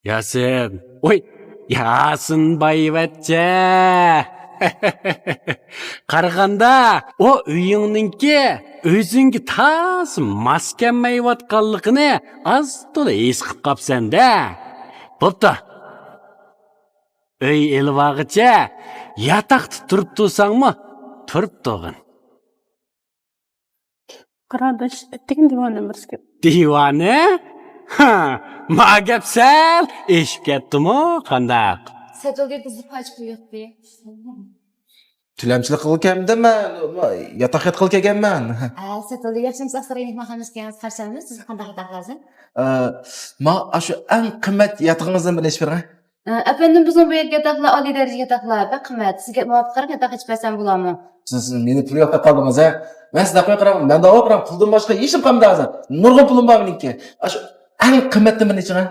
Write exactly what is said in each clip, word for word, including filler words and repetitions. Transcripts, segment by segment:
ياسىن، ۋوي، ياسىن بايۋەچچە. قارىغاندا، ئۇ ئۆيۈڭنىڭكى ئۆزۈڭگە تازا ماس كەلمەيۋاتقانلىقىنى ئاز-تولا ھېس قىپ قاپسەن-دە. بوپتۇ. ئۆي ئېلىۋالغىچە ياتاقتا تۇرۇپ تۇرساڭمۇ تۇرۇپ تۇرغىن. قاراداش، ئەتىگەن دىۋانە بىرسىگە. دىۋانە؟ ھا، ما گەپ سەل ئېشىپ كەتتىمۇ، قانداق؟ سەتۇلدى بىزنى پاچ قويۇقتى. تىلەمچىلىك قىلغىلى كەلمىدىم مەن، ياتاق ياتقىلى كەلگەنمەن. ھە، سەتۇلدى ياخشىمۇ، ئاقساراي مېھمانخانىسىغا كەلگەنسىز، قارشى ئالىمىز. سىزگە قانداق ياتاق لازىم؟ ئە، ما ئاشۇ ئەڭ قىممەت ياتىقىڭىزدىن بىرنى ئېچىپ بېرىڭە. ئە، ئەپەندىم، بىزنىڭ بۇ يەردىكى ياتاقلار ئالىي دەرىجىلىك ياتاقلار، بەك قىممەت. سىزگە مۇۋاپىق قىلىپ ياتاق ئېچىپ بەرسەم بولامۇ؟ سىز، سىز مېنى پۇل يوق دەپ قالدىڭىز، ھە؟ مەن سىزدە قويۇپ قاراڭ، مەندە ئاۋۇ قاراڭ، پۇلدىن باشقا ھېچنېمە قالمىدى ھازىر. نۇرغۇن پۇلۇم بار مېنىڭكى. ئاشۇ ئەڭ قىممەتنى بىرنى ئېچىڭە.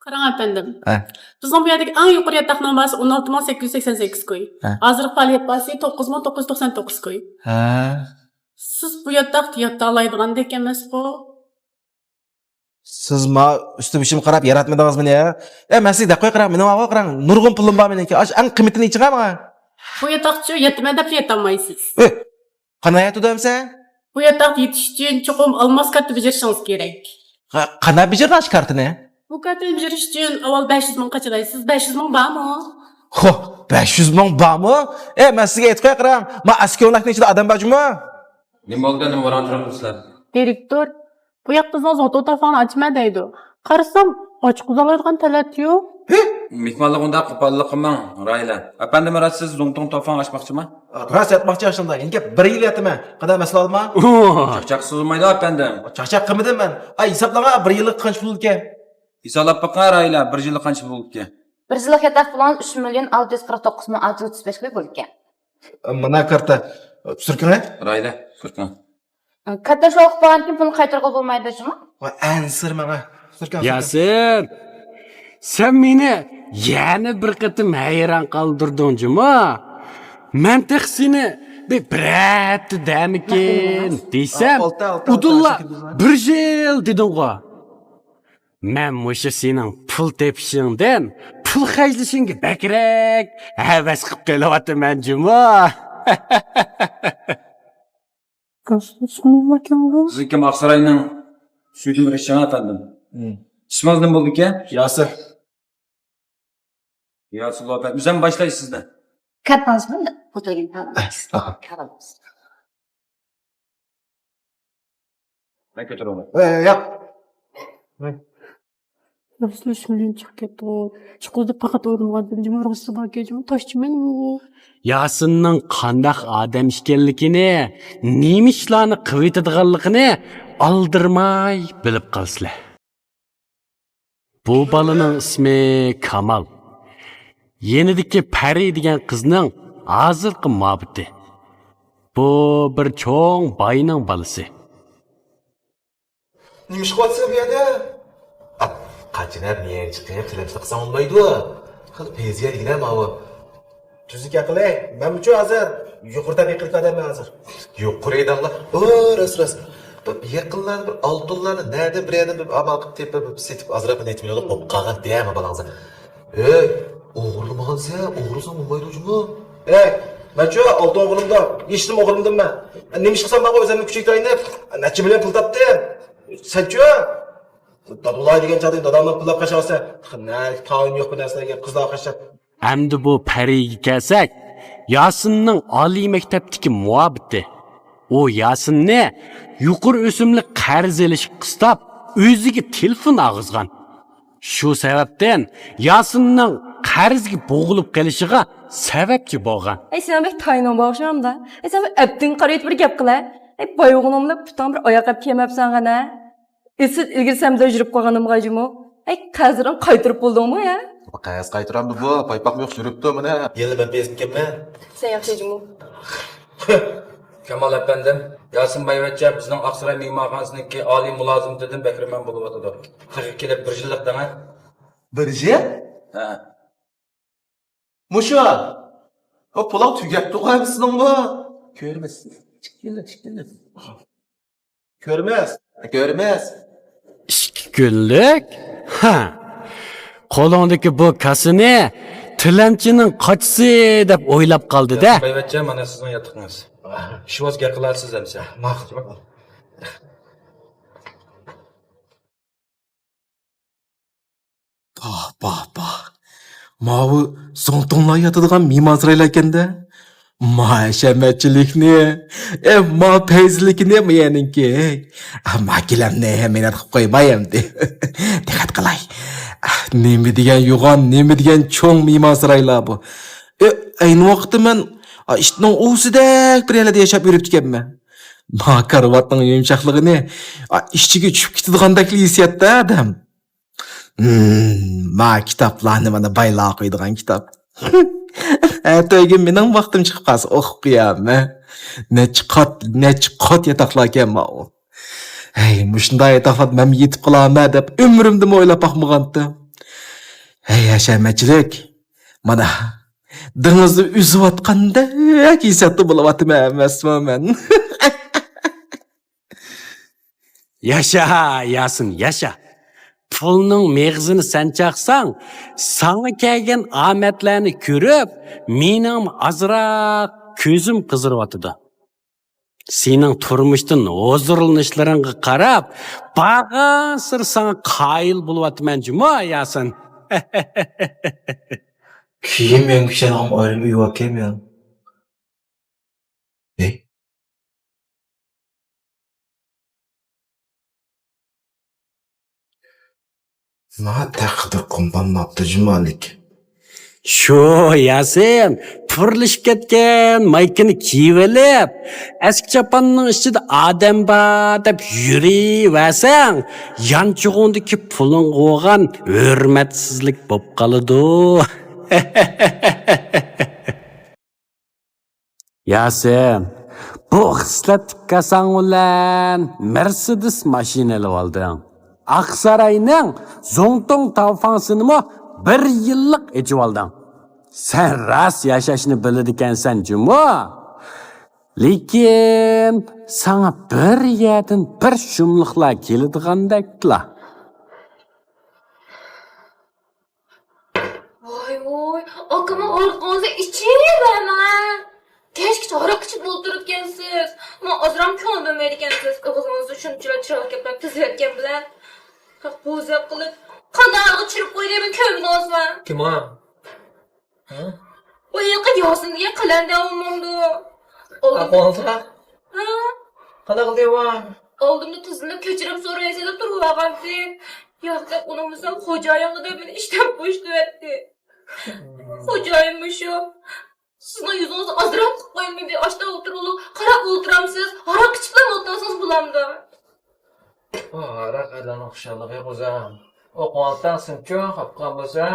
قاراڭ ئەپەندىم. ھە. بىزنىڭ بۇ يەردىكى ئەڭ يۇقىرى ياتاقنىڭ باھاسى ئون ئالتە مىڭ سەككىز يۈز سەكسەن سەككىز كوي. ھە. ھازىرقى پائالىيەت باھاسى توققۇز مىڭ توققۇز يۈز توقسان توققۇز كوي. ھە. سىز بۇ ياتاقتا ياتالايدىغاندەك ئەمەسقۇ؟ سىز ما ئۈستى بېشىمغا قاراپ ياراتمىدىڭىز مېنى، ھە؟ ئە، مەن سىزگە دەپ قوياي، قاراڭ، مېنىڭ ئاۋۇ قاراڭ، نۇرغۇن پۇلۇم بار مېنىڭكى. ئاشۇ ئەڭ قىممىتىنى ئېچىڭە ماڭا. بۇ ياتاقچۇ ياتىمەن دەپ ياتالمايسىز. ئۆي، قانداق ياتىدۇ ئەمسە؟ بۇ ياتاقتا يېتىش ئۈچۈن چوقۇم ئالماس كارتا بېجىرىشىڭىز كېرەك. قا-، قانداق بېجىرىدۇ ئاشۇ كارتىنى؟ بۇ كارتىنى بېجىرىش ئۈچۈن ئاۋۋال بەش يۈز مىڭ قاچىلايسىز. بەش يۈز مىڭ بارمۇ؟ خو، بەش يۈز مىڭ بارمۇ؟ ئە، مەن سىزگە ئېيتىپ قوياي، قاراڭ، ما ئەسكى ئويناقنىڭ ئىچىدە ئادەم بار جۇمۇ. نېمە بولدى؟ نېمە ۋاران تۇرۇڭ سىلەر؟ دىرېكتور، بۇ ياقتا بىزنىڭ زۇڭتۇڭ تاۋفاڭنى ئاچىمەن دەيدۇ. قارىسام، ئاچقۇزالايدىغان تەلەت يوق. ھى! مېھمانلىق ئۇنداق قوپاللىق قىلماڭ، راھىلە. ئەپەندىم، راست سىز زۇڭتۇڭ تاۋفاڭ ئاچماقچىما؟ راست ئېيتماقچى ئاشۇنداق. يەنە بىر يىل ياتىمەن. قانداق، مەسىلە بارمۇ؟ چاقچاق سوزۇلمايدۇ، ئەپەندىم. چاقچاق قىلمىدىم مەن. ئاي، ھېسابلاڭا، بىر يىللىق قانچە پۇل ئىكەن؟ ھېسابلاپ بېقىڭ، راھىلە، بىر يىللىق قانچە پۇل ئىكەن؟ بىر يىللىق ياتاق پۇلىڭىز ئۈچ مىليون ئالتە يۈز قىرىق توققۇز مىڭ ئالتە يۈز ئوتتۇز بەش كوي بولىدىكەن. مانا كارتا. سۈركىڭە. راھىلە، سۈركىڭ. كارتا شۇ ۋاقىت بولغاندىن كېيىن پۇلنى قايتۇرغىلى بولمايدۇ جۇمۇ؟ ۋاي، ئەنسىرىمەڭ، ھە. سۈركەڭ، سۈركەڭ. ياسىن، سەن مېنى يەنە بىر قېتىم ھەيران قالدۇردۇڭ جۇمۇ. مەن تېخى سېنى بىر، بىر ھەپتە دەمىكىن دېسەم، ئالتە، ئالتە، ئۇدۇللا ئالتە، بىر يىل دېدىڭغۇ. مەن مۇشۇ سېنىڭ پۇل تېپىشىڭدىن پۇل خەجلىشىڭگە بەكرەك ھەۋەس قىپ قېلىۋاتىمەن جۇمۇ. سىزنىڭكى ئاقساراينىڭ سۈيىدىن بىر ئىچىڭ ئەپەندىم. ھىم. ئىسمىڭىز نېمە بولىدىكەن؟ ياسىر. ياسىر لوپەت. بىزەم باشلايسىز سىزدە. كەتمەڭىزمۇ؟ ئاھ. كەلىمىز. مەن كۆتۈرۈۋالاي. ئە، ياق. راسلا شۇندىن چىقىپ كەتتىغۇ. چىقىدۇ پەقەت ئورۇنغا جۇمۇ راسلا باركەن، جۇمۇ تاشچىمەنغۇ. ياسىننىڭ قانداق ئادەم ئىكەنلىكىنى، نېمە ئىشلارنى قىلىۋېتىدىغانلىقىنى ئالدىرىماي بىلىپ قالىسىلەر. بۇ بالىنىڭ ئىسمى كامال. يېنىدىكى پەرى دېگەن قىزنىڭ ھازىرقى مۇھەببىتى. بۇ بىر چوڭ باينىڭ بالىسى. نېمە ئىش قىلىۋاتىسىلەر بۇ يەردە؟ ئا، قاچىلار بۇ يەرگە چىقىپ تىلەمچىلىك قىلساڭ بولمايدۇ. خېلى پېزىيە دېگىنە ماۋۇ. تۈزۈك ئەقىل، ئەي. مەنمۇچۇ ھازىر يۇقىرى تەبىقىلىك ئادەممەن ھازىر. يۇقىرى دەڭلا. ئۇ، راست، راست. بىر يېقىنلاردا بىر ئالتۇنلارنى نەدىن بىر يەردىن بىر ئامال قىلىپ تېپىپ، بىر سېتىپ، ئازراق نېمە ئېتىپ يۈرۈپ قالغان دېمە بالاڭىزغا. ئەي، ئوغرىلىمىغانسەن، ئوغرىلىساڭ بولمايدۇ جۇمۇ. ئەي، مەنچۇ ئالتۇن ئوغرىلىمىدىم، ھېچنېمە ئوغرىلىمىدىم مەن. نېمە ئىش قىلسام بارغۇ ئۆزۈمنى كۈچەيتەيىن دەپ، نەچچە مىليون پۇل تاپتىم. سەنچۇ؟ دادىلاي دېگەن چاغدا دادامنىڭ پۇللاپ قاچاقسەن. نە، تايىنى يوق بۇ نەرسىلەرگە، قىزلارغا قاچاق. ئەمدى بۇ پەرىگە كەلسەك، ياسىننىڭ ئالىي مەكتەپتىكى مۇھەببىتى. ئۇ ياسىننى يۇقىرى ئۆسۈملۈك قەرز ئېلىشقا قىستاپ، ئۆزىگە تېلېفون ئالغۇزغان. شۇ سەۋەبتىن ياسىننىڭ قەرزگە بوغۇلۇپ قېلىشىغا سەۋەبچى بولغان. ئەي، سېنىڭ بەك تايىنىڭ بار ئوخشىمامدا؟ ئەي، سەن بىر ئەپتىڭگە قارايتىپ بىر گەپ قىلە. ئەي، بايغۇنۇڭ بىلەن پۇتۇڭ بىر ئاياق ئەپ كىيەلمەپسەن غەنە. ئېسىل ئىلگىرى سەمدە يۈرۈپ قالغىنىمغا جۇمۇ. ئەي، قەرزلىرىڭنى قايتۇرۇپ بولدۇڭمۇ يا؟ قەرز قايتۇرامدۇ بۇ؟ پايپاقمۇ يوق، يۈرۈپتۇ مانا. يەنە مەن بېزىپكەنمەن. سەن ياخشى جۇمۇ. كامال ئەپەندىم، ياسىن بايۋەچچە بىزنىڭ ئاقساراي مېھمانخانىسىنىڭكى ئالىي مۇلازىمىتىدىن بەھرىمەن بولۇۋاتىدۇ. تېخى كېلىپ بىر يىللىق دەڭە. بىر يىل؟ ھە. مۇشۇ. ئۇ پۇلۇڭ تۈگەپتۇغۇ ئەمىسىنىڭمۇ؟ كۆرمەس. ئىككى يىل، ئىككى يىل. كۆرمەس. كۆرمەس. ئىككى كۈنلۈك؟ ھە. قولۇڭدىكى بۇ كاسىنى تىلەمچىنىڭ قاچىسى دەپ ئويلاپ قالدى-دە. ياقىن بەيۋەتچە، مانا سىزنىڭ ياتىقىڭىز. ئىشىڭىز گەپ قىلارسىز ئەمسە. ماقۇل. پاھ، پاھ، پاھ. ماۋۇ زۇڭتۇڭلار ياتىدىغان مېھمانسارايلار ئىكەن-دە. ما ھەشەمەتچىلىكنى، ئە، ما پەيزىلىكنى ما يەنىڭكى. ما گىلەمنى مىننەت قىلىپ قويماي ئەمدى. دىققەت قىلاي. نېمە دېگەن يوغان، نېمە دېگەن چوڭ مېھمانسارايلار بۇ. ئە، ئەينى ۋاقىتتا مەن، ئا، ئىتنىڭ ئۇۋىسىدەك بىر يەرلەردە ياشاپ يۈرۈپتىكەنمەن. ما كارىۋاتنىڭ يۇمشاقلىقىنى، ئا، ئىچىگە چۈشۈپ كېتىدىغاندەكلا ھېسسىياتتا ئادەم. ھىم، ما كىتابلارنى مانا بايلار قويىدىغان كىتاب. ئەتىگۈن مېنىڭ ۋاقتىم چىقىپ قالسا ئوقۇپ قويامەن. نەچچە قات، نەچچە قات ياتاقلاركەن ماۋۇ. ھەي، مۇشۇنداق ياتاقلاردا مەنمۇ يېتىپ قالامەن دەپ ئۆمرۈمدىمۇ ئويلاپ باقمىغانتىم. ھەي، ھەشەمەتچىلىك. مانا، دېڭىزدا ئۈزۈۋاتقاندەك ھېسسىياتتا بولۇۋاتىمەن ئەمەسمۇ مەن؟ ياشا، ياسىن، ياشا. پۇلنىڭ مېغىزىنى سەن چاقساڭ، ساڭا كەلگەن ئامەتلەرنى كۆرۈپ، مېنىڭمۇ ئازراق كۆزۈم قىزىرىۋاتىدۇ. سېنىڭ تۇرمۇشتىن ھۇزۇرلىنىشلىرىڭغا قاراپ، بارغانسېرى ساڭا قايىل بولۇۋاتىمەن جۇمۇ، ياسىن. كىيىم يەڭگۈشەنغىمۇ ئايرىم ئۆي باركەن مېنىڭ. ھەي. ما تەقدىر قومبالماپتۇ جۇمالىك. شۇ ياسىن، پۇرلىشىپ كەتكەن مايكىنى كىيىۋېلىپ، ئەسكى چاپاننىڭ ئىچىدە ئادەم بار دەپ يۈرۈۋەرسەڭ، يانچۇقۇڭدىكى پۇلۇڭغا بولغان ھۆرمەتسىزلىك بولۇپ قالىدۇ. ياسىن، بۇ خىسلەتلىك كاساڭ بىلەن مېرسېدېس ماشىنا ئېلىۋالدىڭ. ئاقساراينىڭ زۇڭتۇڭ تاۋفاڭسىنىمۇ بىر يىللىق ئېچىۋالدىڭ. سەن راست ياشاشنى بىلىدىكەنسەن جۇمۇ. لېكىن ساڭا بىر يەردىن بىر شۇملۇقلار كېلىدىغاندەكلا. ۋاي ۋاي، ئاكىمۇ ھاراقىڭىزنى ئىچىۋەرمەڭ. كەچكىچە ھاراق ئىچىپ ئولتۇرىدىكەنسىز. ماڭا ئازراقمۇ كۆڭۈل بۆلمەيدىكەنسىز. ئېغىزىڭىزدا شۇنچىلىك چىرايلىق گەپلەرنى تىزىۋەتكەن بىلەن. بوزەك قىلىپ، قانداقلارغا چىرىپ قويدى، مېنى كۆرمىدىڭىزمۇ؟ كىم ئۇ؟ ھە؟ ئۇ ھېلىقى ياسىن دېگەن قەلەندەر بولمامدۇ؟ ئاقۋالسا؟ ھە؟ قانداق قىلدى ئۇ؟ ئالدىمدا تىزلىنىپ كەچۈرۈم سورايسىز دەپ تۇرۇۋالغانتى. ياق دەپ ئۇنىڭ بىلسەم خوجايىنغا دەپ مېنى ئىشتىن بوشىتىۋەتتى. خوجايىن مۇشۇ. سىزنىڭ يۈزىڭىزنى ئازراق قىلىپ قويمىدى. ئاشتا ئولتۇرغىلى قاراپ ئولتۇرامسىز؟ ھاراق ئىچىپلا ئولتۇرسىڭىز بولامدۇ؟ ئۇ ھاراق ئادەمنىڭ خۇشاللىقى قوزام. ئوقۇۋالساڭ سىنچۇ، خاپىقان بولسا،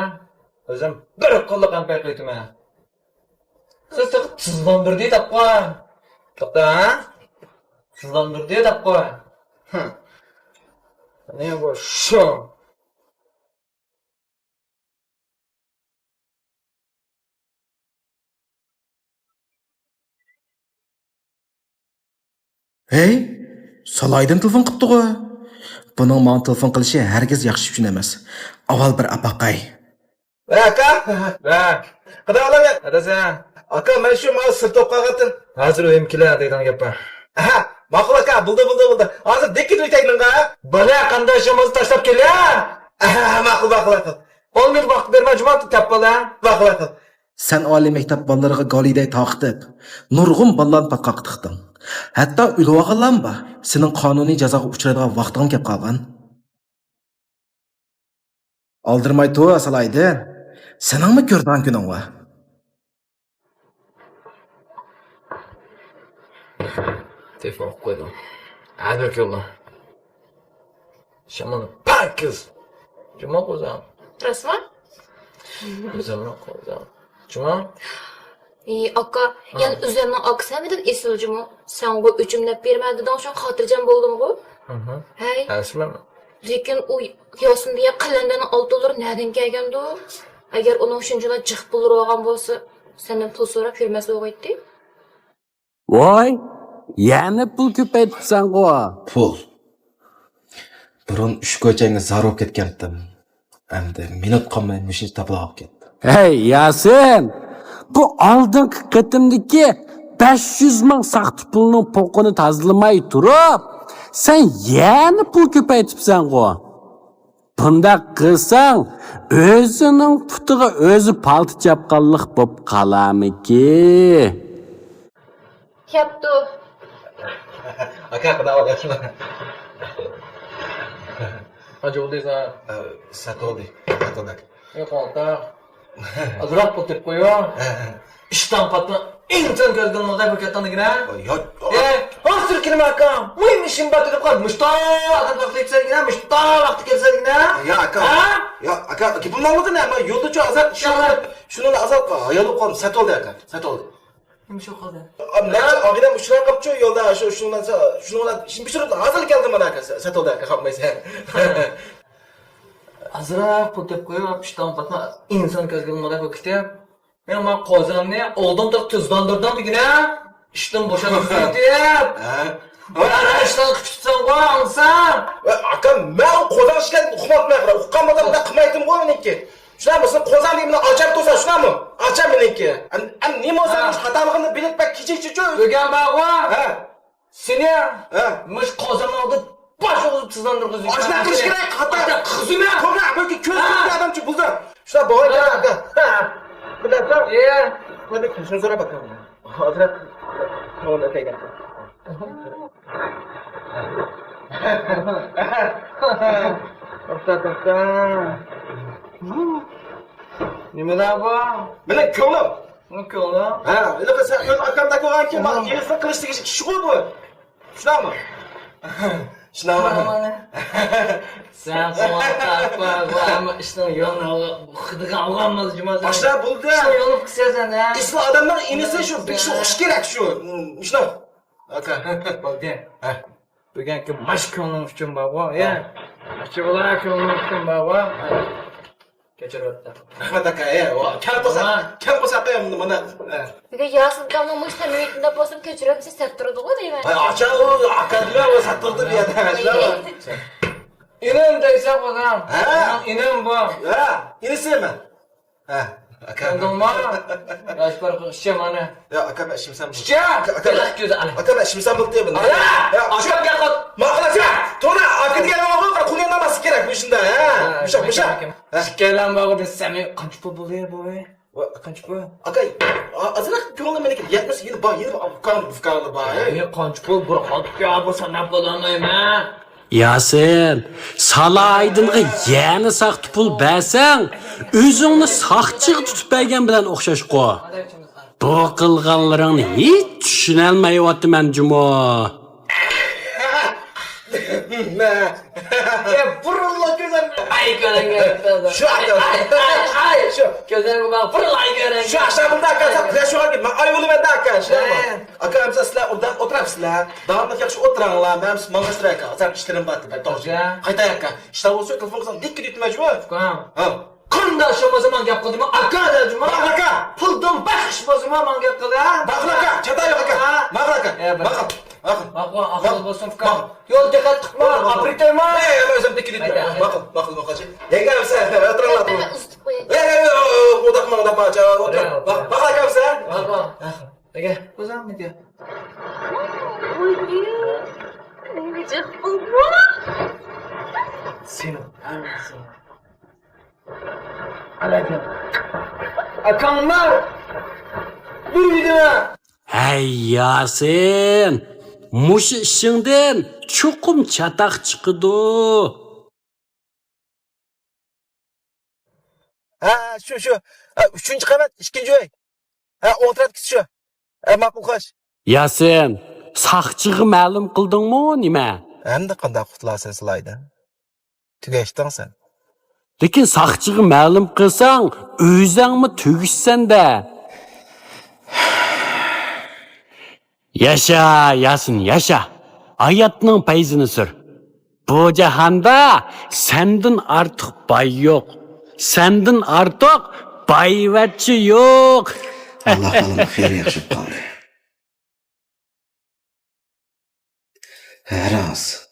ئۆزۈم بىر قوللۇق ئەمپەي قىلىۋېتىمەن. سىز تېخى تىزلاندۇردى دەپ قوي. توختا، ھە؟ تىزلاندۇردى دەپ قوي. ھە. نېمە بۇ شۇ؟ ھەي، سالايدىن تېلېفون قىپتىغۇ. بۇنىڭ ماڭا تېلېفون قىلىشى ھەرگىز ياخشى چۈشىنەمەس. ئاۋۋال بىر ئاپاقاي. ۋە ئاكا. ۋە. قىدىر ئالىمەن. داداسى. ئاكا، مەن شۇ ماۋۇ سىرتقا قالغانتىم. ھازىر ئۆيۈم كېلە دەيدىغان گەپ بار. ئەھە، ماقۇل ئاكا، بولدى، بولدى، بولدى. ھازىر دەككە ئۆتەيلىڭغا. بالا قانداشىڭىزنى تاشلاپ كېلە. ئەھە، ماقۇل، ماقۇل، ماقۇل. ئون مىنۇت ۋاقىت بېرىمەن جۇما، تاپ بالا. ماقۇل، ماقۇل. سەن ئالىي مەكتەپ بالىلىرىغا گالىدەي تارقىتىپ، نۇرغۇن بالىلارنى پاتقاققا تىقتىڭ. ھەتتا ئۆلۈۋالغانلارمۇ بار. سېنىڭ قانۇنىي جازاغا ئۇچرايدىغان ۋاقتىڭمۇ كەپ قالغان. ئالدىرىماي تۇر، سالايدىن. سېنىڭمۇ كۆرىدىغان كۈنۈڭ بار. تېلېفون قويدۇم. ھازىر كېلىدۇ. شامال پاكىز. جۇما قوزام. راستمۇ؟ ئۆزۈمنىڭ قوزام. جۇما. ئى، ئاكا، ھە. يەنە ئۆزۈمنىڭ ئاكىسى ھەممىدىن ئېسىل جۇمۇ. سەنغۇ ئۆچۈملەپ بېرىمەن دېدىڭ، شۇڭا خاتىرجەم بولدۇمغۇ. ھە. ھەي. ئەسلىمۇ. لېكىن ئۇ ياسىن دېگەن قەلەندەرنىڭ ئالتۇنلىرى نەدىن كەلگەندۇ؟ ئەگەر ئۇنىڭ شۇنچىلا جىق پۇللىرى بولغان بولسا، سەندىن پۇل سوراپ يۈرمەس بولغايتتى. ۋاي، يەنە پۇل كۆپەيتىپسەنغۇ؟ پۇل. بۇرۇن ئۈچ كوچەڭگە زار بولۇپ كەتكەنتىم. ئەمدى مىنۇت قالماي مۇشۇ تاپىلاپ كەتتى. ھەي، ياسىن! بۇ ئالدىنقى قېتىمدىكى بەش يۈز مىڭ ساختا پۇلنىڭ پوقىنى تازىلىماي تۇرۇپ، سەن يەنە پۇل كۆپەيتىپسەنغۇ؟ بۇنداق قىلساڭ، ئۆزىنىڭ پۇتىغا ئۆزى پالتا چاپقانلىق بولۇپ قالارمىكى؟ كەپتۇ. ئاكا، قانداق ئەھۋال، ياخشىمۇ؟ قانچە بولدى ساڭا؟ ئە، سەت بولدى. سەت بولدى. يوق، ئاكا. ئازراق پۇل تېپىپ قويۇڭ. ھە، ھە. ئىشتان پاتما. ئىنسان كۆزگە ئىلمىغۇدەك بولۇپ كەتتىڭ دېگىنە. ياق. ئە، ھازىر كېلىمەن ئاكا. مۇھىم ئىشىم بار دېدىم قال. مۇشتاق ئادەم ۋاقتى كەلسە دېگىنە، مۇشتاق ۋاقتى كەلسە دېگىنە. يا ئاكا. ھە؟ يا ئاكا، گېپىمنى ئاڭلىغىن، مەن يولدا شۇ ئازراق شۇنىڭ، شۇنىڭ ئازراق ھايال بولۇپ قالدىم. سەت بولدى ئاكا. سەت بولدى. نېمە ئىش بولۇپ قالدى؟ ئا، مەن ئاغىنەم ئۇچراپ قاپتۇ يولدا، شۇ، شۇنىڭ بىلەن، شۇ، شۇنىڭ بىلەن ئىشنى پىشۇرۇپ ھازىر كەلدىم مانا ئاكا، سە-، سەت بولدى ئاكا، قاپمايسەن. ئازراق پۇل تېپىپ قويۇپ، ئىشتان پاتما، ئىنسان كۆزگە ئىلمىغۇدەك بولۇپ كېتىپ. مەن ما قوزامنى ئالدىن تۇرۇپ تىزلاندۇردۇم دېگىنە، ئىشتىن بوشاتمىسام دەپ. ھە؟ ھە، ئىشتان قىچىتساڭغۇ، ئاڭلىسام. ۋە ئاكا، مەن ئۇ قوزام ئىشكەن ئۇقماپتىمەن، ئۇققان بولسام مۇنداق قىلمايتتىمغۇ مېنىڭكى. شۇنداقمۇ؟ سىز قوزام دېگەن بىلەن ئاچام تۇرسا، شۇنداقمۇ؟ ئاچام مېنىڭكى. ئەم، ئەم، نېمە بولسا، ھە، مۇشۇ خاتالىقىمنى بىلىپ، بەك كېچىكچىچۇ. ئۆگەن بارغۇ. ھە. سېنى، ھە، مۇشۇ قوزامنىڭ ئالدىدا باش ئوغۇزۇپ تىزلاندۇرغۇزىمەن. ئاشۇنداق قىلىش كېرەك، خاتا. خاتا قىزىمەن. توغرا، بەلكى كۆز، ھە، كۆرگەن ئادەمچۇ بولسا. شۇنداق بولغان كېرەك، ھە. ئاكا. ھە. بىلەمسەن؟ ئىيە. مەن بىر كۈنسىنى سوراپ باقاي. ھازىر. توختا، توختا. نېمىلەر بۇ؟ مېنىڭ كۆڭلۈم. نېمە كۆڭلۈم؟ ھە، ھېلىقى سەن ئۆز ئاكامدەك بولغانكىن، مانا ئېغىزنى قىلىشتىكى ئىشىغۇ بۇ. شۇنداقمۇ؟ شۇنداقمۇ؟ سەن قوڭاق تارتما، بۇ ھەممە ئىشنىڭ يولىنى ئالغان، خىدىغا ئالغان بولدى جۇما. باشلاپ بولدى. ئىشنىڭ يولىنى قىلسا سەن، ھە؟ ئېسىل ئادەمنىڭ ئىنىسى شۇ، بىر كىشى ئوخشاش كېرەك شۇ. شۇنداق. ئاكا. بولدى. ھە. بۈگۈنكى ماش كۆڭلۈڭ ئۈچۈن بارغۇ، يا. ھە. ئاچچىقلار كۆڭلۈڭ ئۈچۈن بارغۇ. كەچۈرۈۋەتتى. رەھمەت ئاكا، ئە، ۋا، كەم قىلسا، ھە، كەم قىلسا ئاكا، مانا، ئە. بۈگۈن ياسىن ئاكامنىڭ مۇشۇ سەمىمىيىتىنى دەپ بولسام كەچۈرەمسىز، سەت تۇرىدىغۇ دەيمەن. ھە، ئاچا ئۇ، ئاكا دېمە، ئۇ سەت تۇرىدۇ بۇ يەردە، شۇنداقمۇ؟ ئىنىم دەيسەن قوزام. ھە. مېنىڭ ئىنىم بۇ. ھە، ئىنىسىمەن. ھە، ئاكا. كۆردۈڭمۇ؟ ياش پەرقى ئىچە مانا. يا، ئاكا، مەن ئىچمىسەم بولدى. ئىچە! ئاكا، ئاكا، مەن، ئاكا، مەن ئىچمىسەم بولدى بۇنى. ئالا! يا، ئاكا، گەپ قىل. ماقۇل، ئاكا. توغرا، ئاكا دېگەن بولغان، قول يانماسلىق كېرەك بۇ شۇنداق، ھە. ھە، مۇشۇنداق، مۇشۇنداق. ھە. ئىككىيلەن بارغۇ، بىز سەمىي قانچە پۇل بولدى بۇ؟ ۋا، قانچە پۇل؟ ئاكا، ئا-، ئازراق كۆڭلۈم مېنىڭكى يەتمىسە يەنە بار، يەنە بار، ئۇكام، ئۇكاملا بار، ھە. يەنى قانچە پۇل؟ بىر قالدۇق يا، بۇ ساناپ بولالمايمەن. ياسىن، سالاھىدىنغا يەنە ساختا پۇل بەرسەڭ، ئۆزۈڭنى ساقچىغا تۇتۇپ بەرگەن بىلەن ئوخشاشقۇ. بۇ قىلغانلىرىڭنى ھېچ چۈشىنەلمەيۋاتىمەن جۇمۇ. يا، بۇرۇنلا كۆزۈم ئاي كۆرۈنگەن. شۇ ئاكا. ئاي، ئاي، ئاي. شۇ. كۆزۈمگە باق، بۇرۇنلا ئاي كۆرۈنگەن. شۇ ئاشۇ بۇنداق ئاكا، پىلەش يوق ئاكا. مەن ئاي بولىمەن ئاكا، شۇ. ئاكا، ئەمسە سىلەر ئوبدان ئولتۇراپسىلەر. داۋاملىق ياخشى ئولتۇراڭلار. مەن ماڭغاچ تۇراي ئاكا. ئازراق ئىشلىرىم بار دەپ. توغرا. قايتاي ئاكا. ئىشلار بولسا تېلېفون قىلساڭ دىككە دېتىمەن شۇ. ھە. قانداق ئىش بولسا ماڭا گەپ قىل دېمە، ئاكا دە جۇما. ماقۇل ئاكا. پۇلدىن باشقا ئىش بولسىمۇ ماڭا گەپ قىل، ھە؟ ماقۇل ئاكا، چاتا يوق ئاكا. ھە. ماقۇل ئاكا. ئە، بىر. ماقۇل. ماقۇل. ماقۇل، ئاقىل بولسۇن، ئۇكام. ماقۇل. يول دىققەت قىلما، ماقۇل، ماقۇل. ئاپىرىتەيما. ئە، ئە، ئۆزۈم دىككە دېتىم. ماقۇل، ماقۇل، ماقۇل. يەڭگە ئەمسە، ئولتۇرۇڭلار. ئۇزىتىپ قوياي. ئە، ئە، ئە، ئۇنداق قىلماڭ، ئۇنداق قىلماڭ، چا، ئولتۇر. ماقۇل، ماقۇل ئاكا ئەمسە. ماقۇل. ئەگە، ئۆزۈم دېگەن. ۋاي، جىق بولدى. سېنىڭ ھەممىسى. ئاكاڭلار، بىر دېمە. ھەي ياسىن، مۇشۇ ئىشىڭدىن چوقۇم چاتاق چىقىدۇ. ھە، شۇ، شۇ. ھە، ئۈچىنچى قەۋەت، ئىككىنچى ئۆي. ھە، ئوڭ تەرەپتىكىسى شۇ. ھە، ماقۇل، خوش. ياسىن، ساقچىغا مەلۇم قىلدىڭمۇ نېمە؟ ئەمدى قانداق قۇتۇلارسەن سىلايدىن؟ تۈگەشتىڭ سەن. لېكىن ساقچىغا مەلۇم قىلساڭ، ئۆزەڭمۇ تۈگىسەن-دە. ياشا، ياسىن، ياشا. ھاياتنىڭ پەيزىنى سۈر. بۇ جاھاندا سەندىن ئارتۇق باي يوق. سەندىن ئارتۇق بايۋەچچە يوق. ئاللا خالىمىغا خېلى ياخشى بولۇپ قالدى. ھە، راست.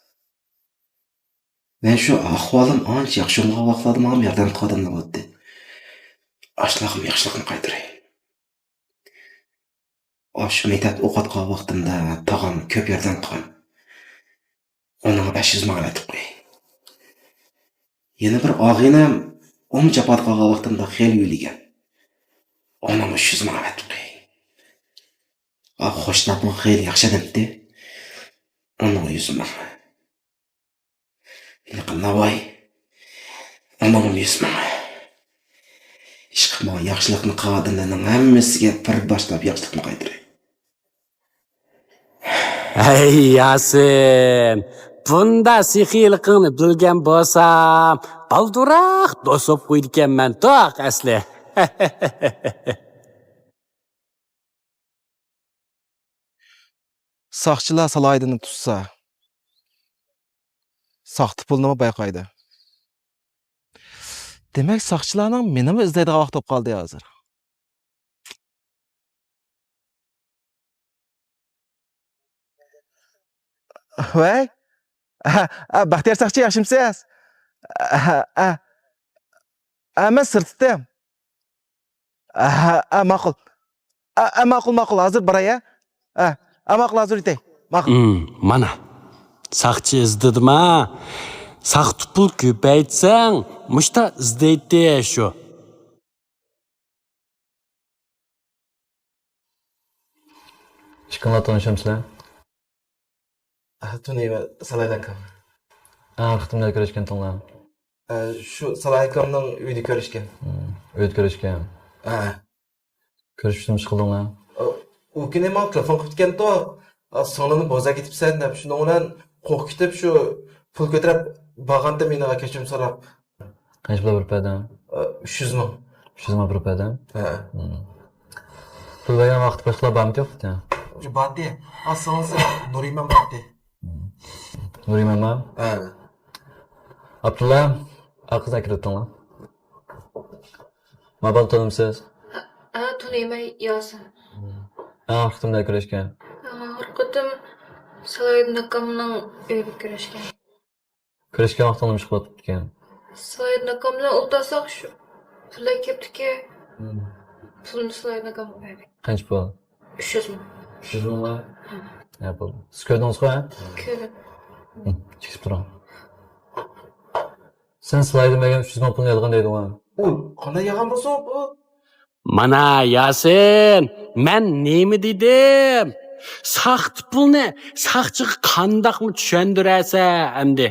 مەن شۇ ئەھۋالىم ئانچە ياخشى بولمىغان ۋاقىتلاردا ماڭا ياردەم قىلىدىغان ئادەملەر بولاتتى. ئاشۇلارغىمۇ ياخشىلىقنى قايتۇراي. ئاشۇ مەكتەپتە ئوقۇۋاتقان ۋاقتىمدا تاغام كۆپ ياردەم قىلغان. ئۇنىڭغا بەش يۈز مىڭ ئەۋەتىپ قوياي. يەنە بىر ئاغىنەم ئۇمۇ جاپادا قالغان ۋاقتىمدا خېلى يۆلىگەن. ئۇنىڭغا ئۈچ يۈز مىڭ ئەۋەتىپ قوياي. ئا، خوشتاپمۇ خېلى ياخشى ئادەمتى. ئۇنىڭغا يۈز مىڭ. ھېلىقى ناۋاي. ئۇنىڭغىمۇ يۈز مىڭ. ئىشقىلىپ ماڭا ياخشىلىقنى قىلغان ئادەملەرنىڭ ھەممىسىگە بىر باشلاپ ياخشىلىقنى قايتۇراي. ھەي ياسىن، بۇندا سېخىيلىقىڭنى بىلگەن بولسام، بالدۇراق دوست بولۇپ قويىدىكەنمەن توق ئەسلى. ساقچىلار سالاھىدىننى تۇتسا، ساختا پۇلنىمۇ بايقايدۇ. دېمەك، ساقچىلارنىڭ مېنىمۇ ئىزدەيدىغان ۋاقتى بولۇپ قالدى ھازىر. ۋەي. ئە، ئە، بەختىيار ساقچى، ياخشىمسىز؟ ئە، ئە، ئە، مەن سىرتتىم. ئە، ئە، ماقۇل. ئە، ئە، ماقۇل، ماقۇل، ھازىر باراي، ئە. ئە، ئە، ماقۇل، ھازىر ئۆتەي. ماقۇل. ئىم، مانا. ساقچى ئىزدىدىما؟ ساختا پۇل كۆپەيتسەڭ، مۇشتا ئىزدەيتتى شۇ. ئىككىڭلار تونۇشامسىلەر؟ ئە، تونۇيمەن، سالاھىدىن ئاكام. ئاخىرقى قېتىم نەدە كۆرۈشكەنتىڭلار؟ ئە، شۇ سالاھىدىن ئاكامنىڭ ئۆيىدە كۆرۈشكەن. ھىم، ئۆيدە كۆرۈشكەن. ھە. كۆرۈشۈپ نېمە ئىش قىلدىڭلار؟ ئە، ئۇ كۈنى ماڭا تېلېفون قىلىپ كەتكەنتۇ. ئە، سىڭلىمنى بوزەك ئېتىپسەن دەپ، شۇنىڭ بىلەن قورقۇپ كېتىپ شۇ پۇل كۆتۈرۈپ بارغانتىم يېنىغا كەچۈرۈم سوراپ. قانچە پۇل بېرىپ بەردىڭ؟ ئە، ئۈچ يۈز مىڭ. ئۈچ يۈز مىڭ بېرىپ بەردىڭ؟ ھە. ھىم. پۇل بەرگەن ۋاقىتتا باشقىلار بارمىدى يوقمىدى؟ بارتى. ئا، سىڭلىسى نۇرىمان بارتى. ھىم. نۇرىمانمۇ؟ ھە. ئابدۇللا، ئا قىزنى ئەكىرىۋېتىڭلار. ما بالىنى تونۇمسىز؟ ھە، تونۇيمەن، ياسىن. ئەڭ ئاخىرقى قېتىم نەدە كۆرۈشكەن؟ ئەڭ ئاخىرقى قېتىم سالاھىدىن ئاكامنىڭ ئۆيىدە كۆرۈشكەن. كۆرۈشكەن ۋاقتىڭدا نېمە ئىش قىلىۋاتىدىكەن؟ سالاھىدىن ئاكام بىلەن ئولتۇرساق شۇ پۇللار كەپتىكەن. ھىم. پۇلنى سالاھىدىن ئاكامغا بەردى. قانچە پۇل؟ ئۈچ يۈز مىڭ. ئۈچ يۈز مىڭلار؟ ھە. ھە، بولدى. سىز كۆردىڭىزغۇ، ھە؟ كۆردۈم. ھىم، چېكىپ تۇرۇڭ. سەن سىلايدىن بەرگەن ئۈچ يۈز مىڭ پۇلنى يالغان دەيدىغۇ؟ ئۇ قانداق يالغان بولسۇن بۇ؟ مانا ياسىن، مەن نېمە دېدىم؟ ساختا پۇلنى ساقچىغا قانداقمۇ چۈشەندۈرەسەن ئەمدى؟